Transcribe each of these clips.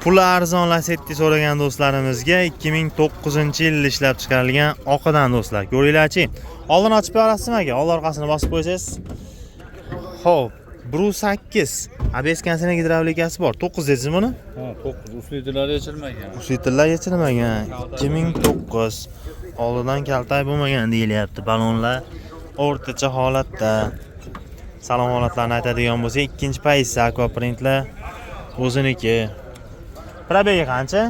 Puli arzon Lacetti so'ragan do'stlarimizga 2009-yilda ishlab chiqarilgan oqidan do'stlar. Ko'ringlarchi. Oldin ochib berasizmi aka? Old orqasini bosib qo'ysangiz. Xo'p, 1.8 ABS konditsioner gidravlikasi bor. 9 dedingiz buni? Ha, 9 усилитель lar yechilmagan. Усилитель lar yechilmagan. 2009. Oldidan kaltak bo'lmagan deyilyapti. Balonlar o'rtacha holatda. Salon holatlarini aytadigan bo'lsak, ikkinchi pozitsiya akvaprintlar o'ziniki. Пробег i qancha?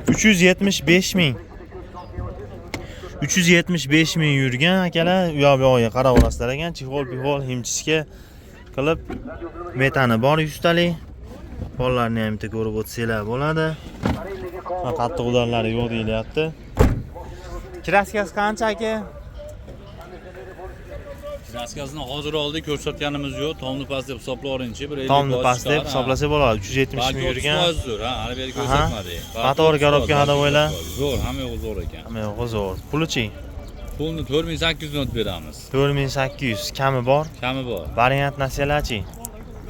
375 ming. 375 ming yurgan akalar, u yoq bu yog'iga qarab olasizlar ekan, чехол pixol химчистка qilib metani bor 100 talik. Pollarni ham bitta ko'rib o'tsanglar bo'ladi. Ha, qattiq удар lari yo'q deyilyapti. Краска si qancha aka? Краска sini hozir oldik, ko'rsatganimiz yo'q. Tomni past deb hisoblayveringchi, bir 50 Tomni foiz past deb chiqar, ha. hisoblasa bo'ladi. 370 Balki ming 30 yurgan. foizdir, ha, hali beri ko'rsatmadik. Balki Motor, 30 коробка, foiz, ходовой lar? balki 30 foiz. Zo'r, hamma yo'g'i zo'r ekan. Hamma yo'g'i zo'r. Pulichi? Pulni 4800 not beramiz. 4800 kami bor. Kami bor. Variant nasiyalarchi?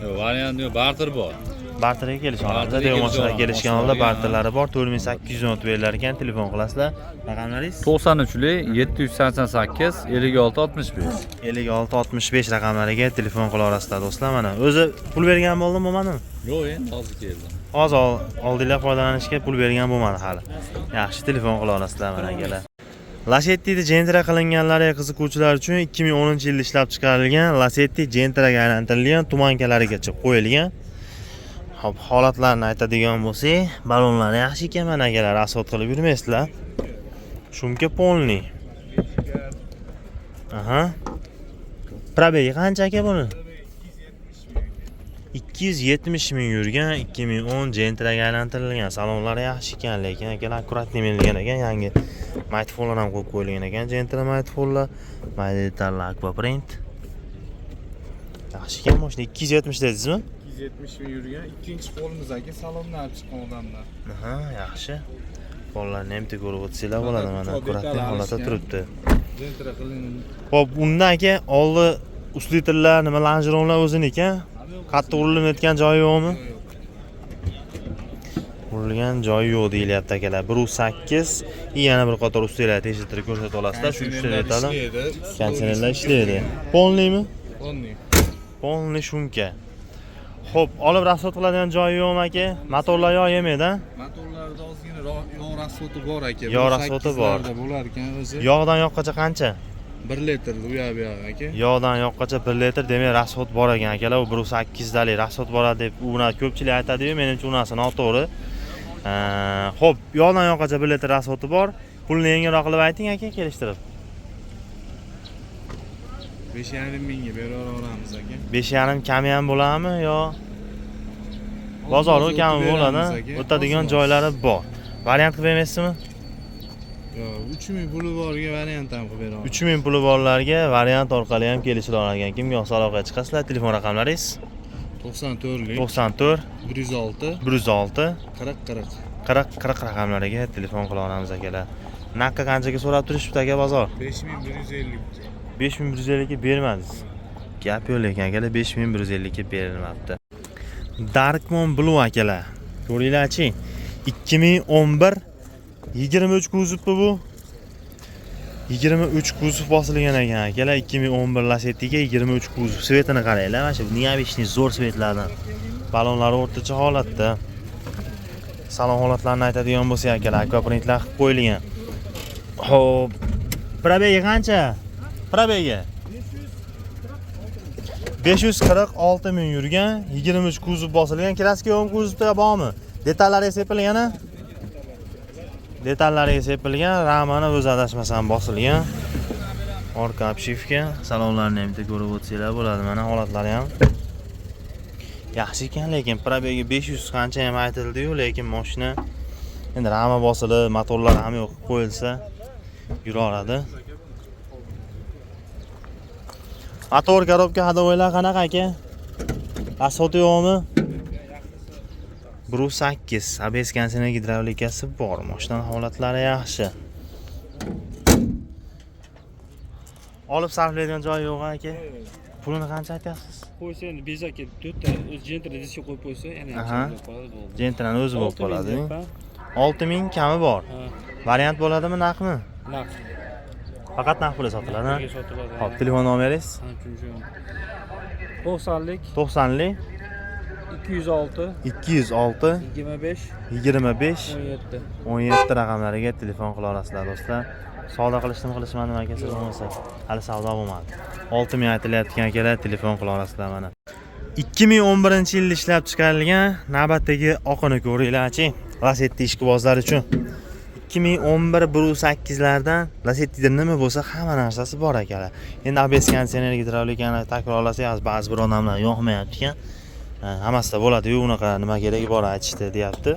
Yo'q, variant yo'q, barter bor. Barterga kelisha olamiz. Barterga Demochilar kelisha kelishgan olamiz. holda barterlari bor. 4800 not berilar ekan, telefon qilasizlar. Raqamlaringiz? 93lik 788 56 65. 56 65 raqamlariga telefon qila olasizlar do'stlar mana. O'zi pul bergan bo'ldimi, bo'lmadimi? Yo'q, endi hozir keldi. Hozir oldinglar foydalanishga pul bergan bo'lmadi hali. Yaxshi, telefon qila olasizlar mana akalar. Lacetti'da Gentra qilinganlariga qiziquvchilar uchun 2010-yilda ishlab chiqarilgan Lacetti Gentraga aylantirilgan, туманка larigacha qo'yilgan. Xo'p, holatlarini aytadigan bo'lsak, balonlari yaxshi ekan mana akalar, расход qilib yurmaysizlar. Шумка полный. Aha. Пробег i qancha aka buni? 270 ming yurgan, 2010 Gentraga aylantirilgan. Salonlari yaxshi ekan, lekin akalar аккуратный minilgan ekan, yangi magnitofonlar ham qo'yib qo'yilgan ekan, Gentra magnitofonlar, mayda detallar akvaprint. Yaxshi ekan mashina. 270 dedingizmi? 270 ming yurgan, ikkinchi qo'limiz aka, salondan olib chiqqan odamlar. Aha, yaxshi. Pollarni ham bitta ko'rib o'tsanglar bo'ladi mana, Detal аккуратный holatda alishgan. Turibdi. Gentra qilingan. Xo'p, unda aka oldi усилитель lar, nima lonjeronlar o'ziniki? Qattiq urilmayotgan joyi yo'qmi? Yo'q. Urilgan joyi yo'q deyilyapti akalar. 1.8 и yana bir qator ustilar tekshirtirib ko'rsata olasizlar. Shu uchta detali. Ishlaydi. Konditsionerlar ishlaydi. Полный mi? Полный. Полный шумка. Xo'p, olib расход qiladigan joyi yo'qmi aka? Motorlar yog' yemaydi, a? Motorlarda ozgina yog' расход i bor aka. Yog' расход i bor. 1.8 larda bo'lar ekan o'zi. Yog'dan yoqqacha qancha? 1 litr u yoq bu yoq aka. Yog'dan yoqqacha 1 litr, demak расход bor ekan akalar. U 1.8 dalik расход boradi deb u ko'pchilik aytadi-yu, menimcha u narsa noto'g'ri. Xo'p, yog'dan yoqqacha 1 litr расход i bor. Pulni yengilroq qilib ayting aka, kelishtirib. 5,5 mingga beraveramiz aka. 5,5 kami ham bo'ladimi yo bozori Oz-oz kami o'tib bo'ladi? beramiz aka, O'tadigan oz-oz. Joylari bor. Variant qilib bermaysizmi? Yo'q, 3000 puli borga variant ham qilib beraman. 3000 puli borlarga variant orqali ham kelishila ekan. Kimga yoqsa aloqaga chiqasizlar. Telefon raqamlaringiz? 94lik 94 106 106 40 40. 40 40 raqamlariga telefon qila olamiz akalar. Naqqa qanchaga so'rab turishibdi aka bozor? 5150 ga. 5150 ga bermadingiz. Gap yo'q lekin akalar, 5150 ga berilmabdi. Darkmon Blue akalar. Ko'ringlarchi. 2011 23 kuzovmi bu? 23 kuzov bosilgan ekan akalar. 2011 Lacetti'ga 23 kuzov. Цвет ini qaranglar, mana shu необычный zo'r цвет lardan. Balonlari o'rtacha holatda. Salon holatlarini aytadigan bo'lsak akalar, akvaprintlar qilib qo'yilgan. Xo'p, пробег i qancha? Пробег i 546 ming yurgan, 23 kuzov bosilgan, краска yo'qmi kuzovda bormi? Detallari sepilgan a? Detallariga sepilgan, ramani o'zi adashmasam bosilgan. Orqa обшивка, salonlarni ham bitta ko'rib o'tsanglar bo'ladi. Mana holatlari ham yaxshi ekan, lekin пробег i 500 qancha ham aytildi-yu, lekin mashina endi rama bosilib, motorlar ham yo'q qo'yilsa yuraveradi. Motor, коробка, ходовой lar qanaqa aka? Расход i yo'qmi? 1.8 ABS konditsioner gidravlikasi bor. Mashina holatlari yaxshi. Olib sarflaydigan joyi yo'q aka. Pulini qancha aytyapsiz? Qo'ysa endi bezakka to'rtta o'zi Gentra diska qo'yib qo'ysa, yana Aha. yaxshi bo'lib qoladi, bo'ldi. Gentrani o'zi bo'lib 6000 qoladi. Deyapman. 6000 kami bor. Ha, Variant bo'ladimi, naqdmi? Naqd. Faqat naqd pulga sotiladi. Naqdga sotiladi. Xo'p, telefon nomeringiz? Ha, tushundim. 90lik 90lik 206 206 25 25 17. 17 raqamlariga telefon qila olasizlar, do'stlar. Savdo qilishdimi, qilishmadimi aka, siz bo'lmasa hali savdo bo'lmadi. 6000 aytilayotgan akalar, telefon qila olasizlar mana. 2011 yilda ishlab chiqarilgan navbatdagi oqini ko'ringlarchi. Lasetti ishqibozlar uchun 2011 1.8 lardan Lasetti'da nima bo'lsa hamma narsasi bor akalar. Endi ABS, konditsioner, gidravlikani takrorlasak, ba'zi bir odamlar yoqmayapti ekan. Ha, hammasida bo'ladi-yu, unaqa nima keragi bor aytishdi deyapti.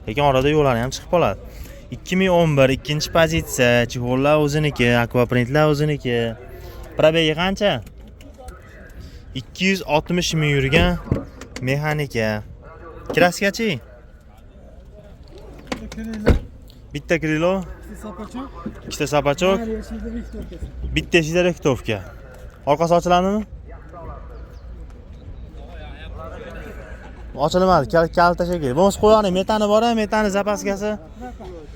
Lekin orada yo'lari ham chiqib qoladi. 2011 ikkinchi pozitsiya, чехол lar o'ziniki, akvaprintlar o'ziniki. Пробег i qancha? 260 ming yurgan, mexanika. Краска chi? Bitta крыло, ikkita сопачок, bitta eshikda рихтовка. Orqasi ochiladimi? Ochilmadi, kalta shekilli. Bo'lmasa qo'yavering, metani bor, metani запаска si.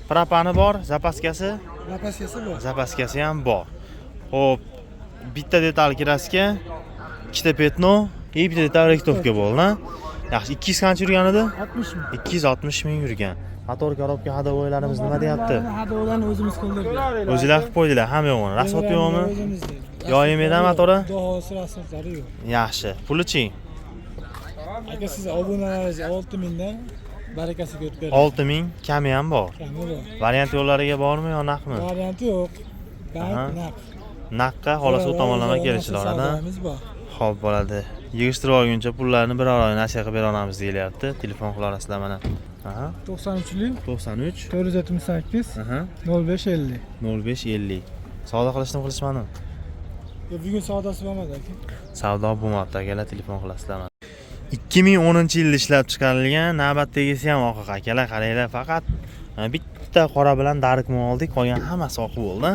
Propani bor, запаска si. Запаска si bor. Запаска si ham bor. Xo'p, bitta detal краска, ikkita пятно, и bitta detal рихтовка bo'ldi. Yaxshi, 200 qancha yurgan edi? 60 ming. 260 ming yurgan. Motor, коробка, ходовой larimiz nima deyapti? Ходовой larni o'zimiz qildirdik. O'zinglar qilib qo'ydilar, hamma yo'g'ini. Расход yo'qmi? O'zimizda. Yo yemaydi motori? Xudo расход lari yo'q. Yaxshi. Pulichi? Aka, siz obunalaringizga 6 mingdan barakasiga o'tib beradi. 6000 kami ham bor. Kami bor. Variant yo'llariga bormi yo naqdmi? Varianti yo'q. Bank, naqd. Naqdqa xohlasa u tomonlama kelishilar, ha? Savdomiz bor. Xo'p, bo'ladi. Yig'ishtirib olguncha pullarni bir oy nasiya qilib bera olamiz deyilyapti. Telefon qila olasizlar mana. Aha. 93lik 93 478 Aha. 05 50. 05 50. Savdo qilishdimi, qilishmadimi? Yo, bugun savdosi bo'lmadi, aka. Savdo bo'lmabdi, akalar, telefon qilasizlar mana. 2010 yilda ishlab chiqarilgan navbatdagisi ham oq akalar, qaranglar, faqat bitta qora bilan darkmi oldik, qolgan hammasi oq bo'ldi.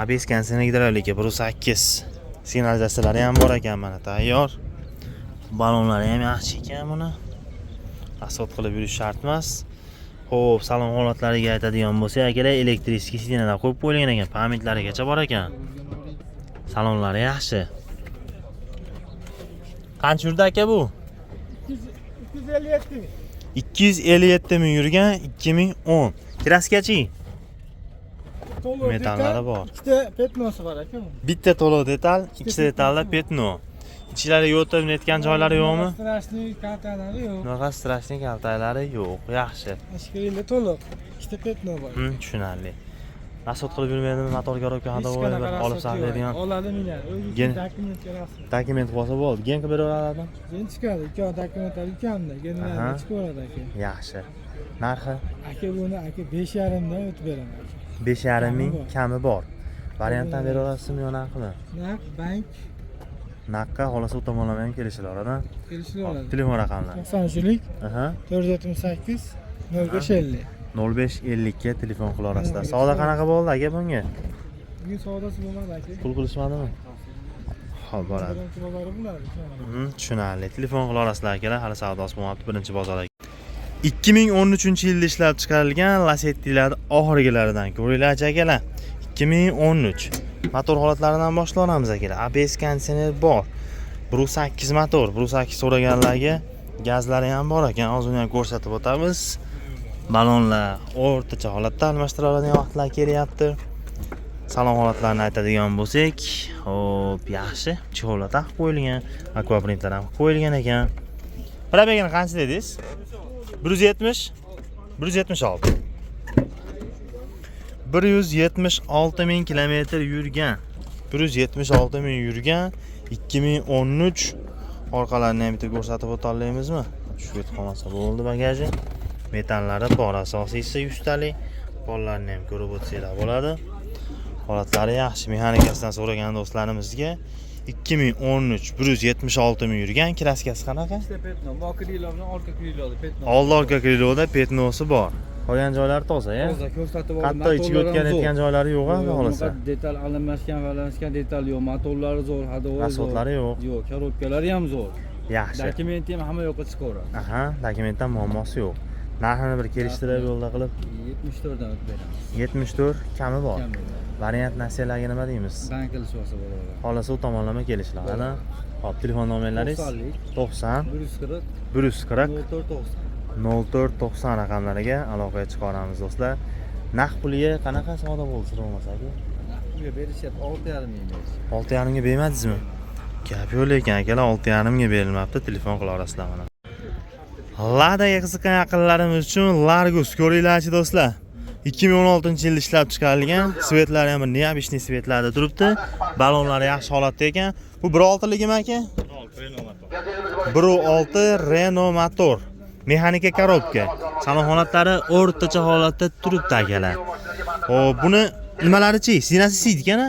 ABS, konditsioner, gidravlika, 1.8 signalizatsiyalari ham bor ekan mana, tayyor. Balonlari ham yaxshi ekan buni. Расход qilib yurish shart emas. Xo'p, salon holatlariga aytadigan bo'lsak, akalar, электрический сиденья lar qo'yib qo'yilgan ekan, память larigacha bor ekan. Salonlari yaxshi. Qancha yurdi aka bu? 257 ming. 257 ming yurgan, 2010. Краска chi? To'liq Metallari bor. Ikkita пятно si bor, aka. Bitta to'liq detal, ikkita detalda пятно. Ichlariga o'tib netgan joylari yo'qmi? Страшный kaltalari yo'q. Bunaqa страшный kaltaklari yo'q. Yaxshi. Ichkarida to'liq. Ikkita пятно bor. Tushunarli. Расход qilib yurmaydimi motor, коробка, Hech ходовой qanaqa bir olib расход yo'q. saqlaydigan. Oladi, minadi. O'zi dokumentga rasm. Dokument bo'lsa bo'ldi. Gen qilib beraveradimi? Gen chiqadi, ikkovi dokumentlari ukamda, generalda chiqaveradi, aka. Yaxshi. Narxi? Aka, buni aka 5,5 dan o'tib beraman, aka. 5,5 ming Kami bor. Kami bor. Variantdan bera olasizmi yo naqdmi? Naqd, bank. Naqdqa xohlasa u tomonlama ham kelishilaveradi. Kelishilaveradi. Telefon raqamlari. 93lik 478 05 50. 05 50 ga telefon qila olasizlar. Savdo qanaqa bo'ldi aka bunga? Bugun savdosi bo'lmadi, aka. Pul qilishmadimi? Xo'p, bo'ladi. Birinchi bozori bo'ladi. Tushunarli. Telefon qila olasizlar akalar, hali savdosi bo'lmabdi birinchi bozor. 2013 yilda ishlab chiqarilgan Lasettilarni oxirgilaridan ko'ringlar akalar. 2013. Motor holatlaridan boshlaymiz akalar. ABS, konditsioner bor. 1.8 motor, 1.8 so'raganlarga gazlari ham bor ekan. Hozir uni ham ko'rsatib o'tamiz. Balonlar o'rtacha holatda, almashtira oladigan vaqtlar kelyapti. Salon holatlarini aytadigan bo'lsak, xo'p, yaxshi. Чехол lar taqib qo'yilgan, akvaprintlar ham qo'yilgan ekan. Пробег ini qancha dedingiz? 170 176. 176 ming kilometr yurgan. 176 ming yurgan, 2013. Orqalarini ham bitta ko'rsatib o'ta olamizmi? Tushib ketib qolmasa bo'ldi bagaji. Metallari bor, asosiysi 100 talik. Pollarni ham ko'rib o'tsanglar bo'ladi. Holatlari yaxshi. Mexanikasidan so'ragan do'stlarimizga 2013, 176 ming yurgan, краска si qanaqa? Ikkita пятно, mo крыло bilan orqa крыло da пятно. Oldi orqa крыло da пятно si bor. Qolgan joylari toza, ya? Toza ko'rsatib oldim. Hatto ichiga o'tgan etgan joylari yo'q, xudo xohlasa. Detal almashgan va almashgan detal yo'q. Motorlari zo'r, ходовой zo'r. Расход lari yo'q. Yo'q, korobkalari ham zo'r. Yaxshi. Dokumenti ham hamma yoqqa chiqaveradi. Aha, dokumentdan muammosi yo'q. Narxini bir kelishtirib yo'lda qilib 74 dan o'tib beramiz. 74 kami bor. Kam bo'ladi. Variant narsalarga nima deymiz? Bank qilish olsa bo'ladi. Xohlasa u tomonlama kelishiladi. Xo'p, telefon nomerlaringiz 90lik 90 140 140 04 90. 04 90 raqamlariga aloqaga chiqaramiz do'stlar. Naqd puliga qanaqa savdo bo'ldi sir bo'lmasa aka? Naqd pulga berishyapti 6,5 ming berishyapti. 6,5 ga bermadingizmi? Gap yo'q lekin akalar, 6,5 ga berilmabdi, telefon qila olasizlar mana. Ladaga qiziqqan yaqinlarimiz uchun Largus ko'ringlarchi do'stlar. 2016-yilda ishlab chiqarilgan, свет lari ham bir необычный свет larda turibdi. Balonlari yaxshi holatda ekan. Bu 1.6 ligimi aka? 1.6 Renault motor. Mexanika korobka. Salon holatlari o'rtacha holatda turibdi akalar. Xo'p, buni nimalari-chi? Sinasi siydi ekan-a?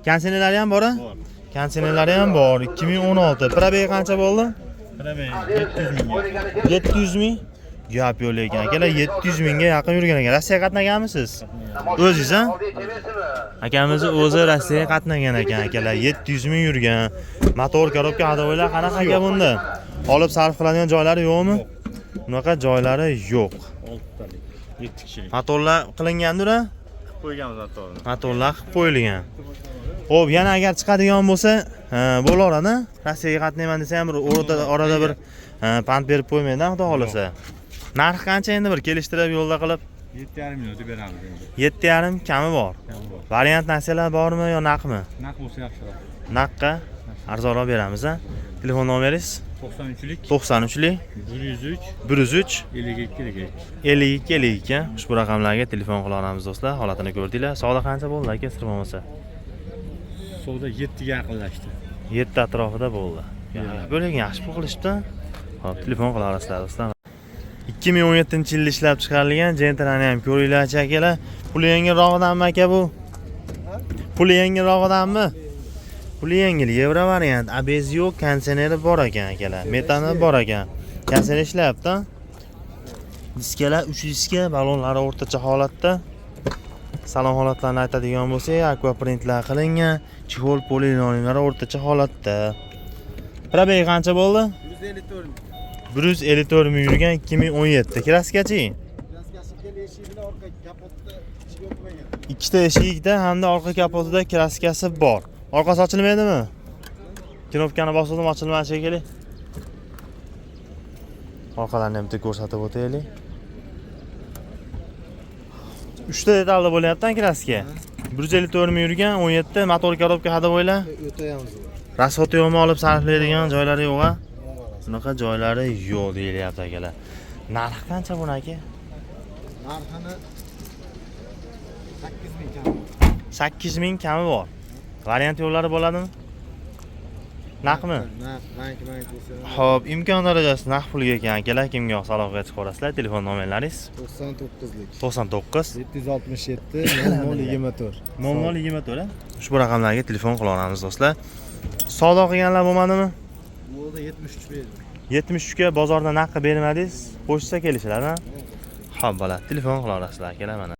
Konditsionerlari ham bor-a? Bor. Konditsionerlari ham bor. 2016. Пробег qancha bo'ldi? 700 ming. Gap yo'q lekin akalar, 700 mingga yaqin yurgan ekan. Rossiyaga qatnaganmisiz? O'zingiz, a? Akamiz o'zi Rossiyaga qatnagan ekan akalar. 700 ming yurgan. Motor, korobka, ходовой lar qanaqa aka bunda? Olib sarf qiladigan joylari yo'qmi? Bunaqa joylari yo'q. Oltitalik. Yetti kishilik. Motorlar qilingandir a? Qo'yganmiz motorni. Motorlar qilib qo'yilgan. Xo'p, yana agar chiqadigan bo'lsa, bo'laveradi. Rossiyaga qatnayman desa ham bir orada bir pand berib qo'ymaydi, xudo xohlasa. Narxi qancha endi bir kelishtirib yo'lda qilib? 7,5 million deb beramiz endi. 7,5 kami bor. Kami bor. Variant narsalar bormi yo naqmi? Naq bo'lsa yaxshiroq. Naqqa arzonroq beramiz, a? Telefon nomeringiz? 93lik 93lik 103 103 52 52. 52 52. Ushbu raqamlarga telefon qila olamiz do'stlar. Holatini ko'rdinglar. Savdo qancha bo'ldi aka, sir bo'lmasa? Savdo 7 ga yaqinlashdi. 7 atrofida bo'ldi. Bo'lgan yaxshi pul qilishibdi. Xo'p, telefon qila olasizlar do'stlar. 2017-yilda ishlab chiqarilgan Gentrani ham ko'ringlarchi akalar. Puli yengilrog'idanmi aka bu? Puli yengilrog'idanmi? Puli yengil, yevro variant, ABS yo'q, konditsioneri bor ekan akalar. Metani bor ekan. Konditsioner ishlayapti. Diskalar 3 diska, balonlari o'rtacha holatda. Salon holatlarini aytadigan bo'lsak, aqua printlar qilingan, чехол polilonlari o'rtacha holatda. Пробег qancha bo'ldi? 154 ming. 154 ming yurgan, 2017. Краска chi? Краска si ikkala eshigi bilan orqa kapotda ichiga o'tmagan. Ikkita eshigida hamda orqa kapotida краска si bor. Orqasi ochilmaydimi? Knopkani bosgandim, ochilmadi shekilli. Orqalarini ham bitta ko'rsatib o'taylik. Uchta detalda bo'lyapti краска. 154 ming yurgan, 17 motor, korobka, ходовой lar. O'ta ham zo'r. Расход i yo'qmi, olib sarflaydigan joylari yo'q a? Bunaqa joylari yo'q deyilyapti akalar. Narxi qancha buni aka? Narxini 8 ming kam. 8 ming kami bor. Variant yo'llari bo'ladimi? Naqmi? Naq, bank bank bo'lsa. Xo'p, imkon darajasi naqd pulga ekan akalar, kimga yoqsa aloqaga chiqaverasizlar. Telefon nomerlaringiz? 99lik 99 767 00 24. 00 24. Ushbu raqamlarga telefon qila olamiz do'stlar. Savdo qilganlar bo'lmadimi? Bo'ldi, 73 berdi. 73 ga bozorda naqd bermadingiz, qo'shsa kelishiladi. Xo'p, bola, telefon qila olasizlar akalar mana.